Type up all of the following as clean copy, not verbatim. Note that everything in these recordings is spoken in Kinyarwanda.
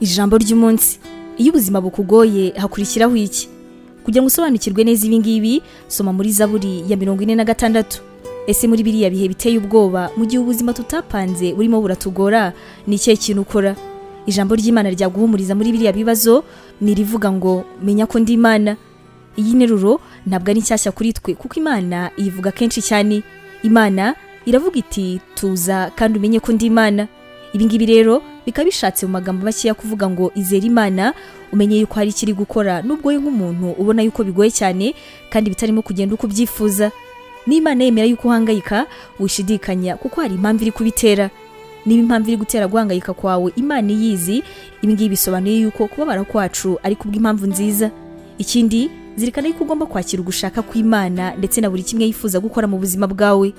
Ijambo ry'umunsi: iyo ubuzima bukugoye hakurikiraho iki? Kugira ngo usobanukirwe neza ibi ngibi, soma muri Zaburi ya 46. Ese muri biriya bihe biteye ubwoba, mu gihe ubuzima tutapanze burimo buratugora, ni ikihe kintu ukora? Ijambo ry'Imana ryaguhumuriza muri biriya bibazo ni irivuga ngo: "Menya ko ndi Imana." Iyi nteruro ntabwo ari nshyashya kuri twe, kuko Imana iyivuga kenshi cyane. Imana iravuga iti: "Tuza kandi umenye ko ndi Imana." Ibi ngibi rero bikaba bishatse mu magambo makeya kuvuga ngo: izere Imana, umenye yuko hari ikiri gukora, nubwo we nk'umuntu ubona yuko bigoye cyane kandi bitarimo kugenda uko ubyifuza. N'Imana yemera yuko uhangayika, wishidikanya, kuko hari impamvu iri kubitera. Niba impamvu iri gutera guhangayika kwawe Imana iyizi, ibi ngibi bisobanuye yuko kubabara kwacu ari kubw'impamvu nziza. Ikindi, zirikana yuko ugomba kwakira ugushaka kw'Imana ndetse na buri kimwe yifuza gukora mu buzima bwawe.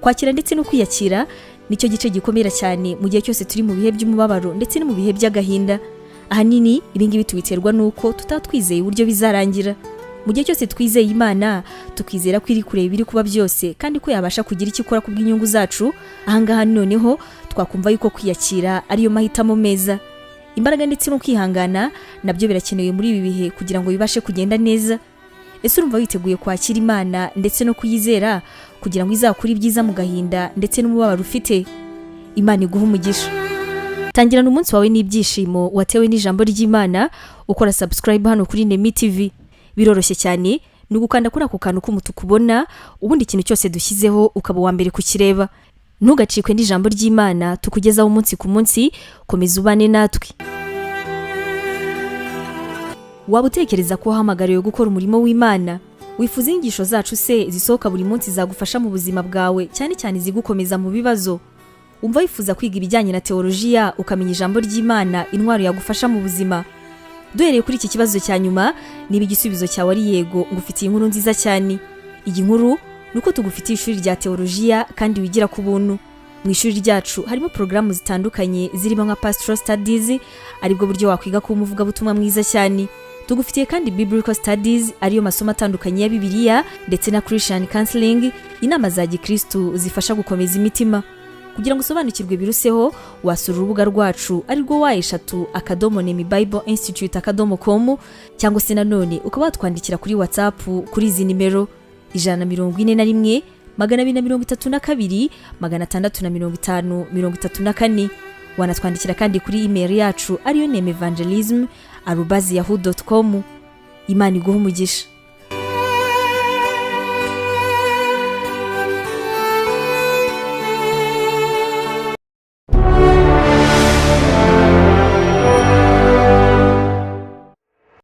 Kwakira ndetse no kwiyakira nicyo gice gikomera cyane mu gihe cyose turi mu bihe by'umubabaro ndetse no mu bihe by'agahinda. Ahanini ibi ngibi tubiterwa n'uko tutaba twizeye uburyo bizarangira. Mu gihe cyose twizeye Imana, tukizera ko iri kureba ibiri kuba byose kandi ko yabasha kugira icyo ikora ku bw'inyungu zacu, ahangaha noneho twakumva yuko kwiyakira ariyo mahitamo meza. Imbaraga ndetse no kwihangana nabyo birakenewe muri ibi bihe kugira ngo bibashe kugenda neza. Ese urumva witeguye kwakira Imana ndetse no kuyizera kugira ngo izakure ibyiza mu gahinda ndetse n'umubabaro ufite? Imana iguhe umugisha. Tangirana umunsi wawe n'ibyishimo watewe n'ijambo ry'Imana ukora subscribe hano kuri Nemi TV. Biroroshye cyane, ni ugukanda kuri ako kantu k'umutuku ubona, ubundi ikintu cyose dushyizeho ukaba uwa mbere kukireba. Ntugacikwe n'ijambo ry'Imana tukugezaho umunsi ku munsi. Komeza ubane natwe. Waba utekereza ko wahamagariwe gukora umurimo w'Imana? Wifuza inyigisho zacu se zisohoka buri munsi zagufasha mu buzima bwawe, cyane cyane izigukomeza mu bibazo? Umva wifuza kwiga ibijyanye na teolojiya, ukamenya ijambo ry'Imana, intwaro yagufasha mu buzima? Duhereye kuri iki kibazo cya nyuma, niba igisubizo cyawe ari yego, ngufitiye inkuru nziza cyane. Iyi nkuru ni uko tugufitiye ishuri rya teolojiya kandi wigira ku buntu. Mu ishuri ryacu harimo porogaramu zitandukanye zirimo nka Pastoral Studies, aribwo buryo wakwiga kuba umuvugabutumwa mwiza cyane. Tugufitiye kandi Biblical Studies, ariyo masomo atandukanye ya Bibiliya, ndetse na Christian Counseling, inama za gikristu zifasha gukomeza imitima. Kugira ngo usobanukirwe biruseho, wasura urubuga rwacu, arirwo www.nemibibleinstitute.com, cyangwa se nanone ukaba watwandikira kuri WhatsApp kuri izi nimero: 141 232 650 34. Wanatwandikira kandi kuri email yacu, ariyo nemevangelism@yahoo.com. Imana iguhe umugisha.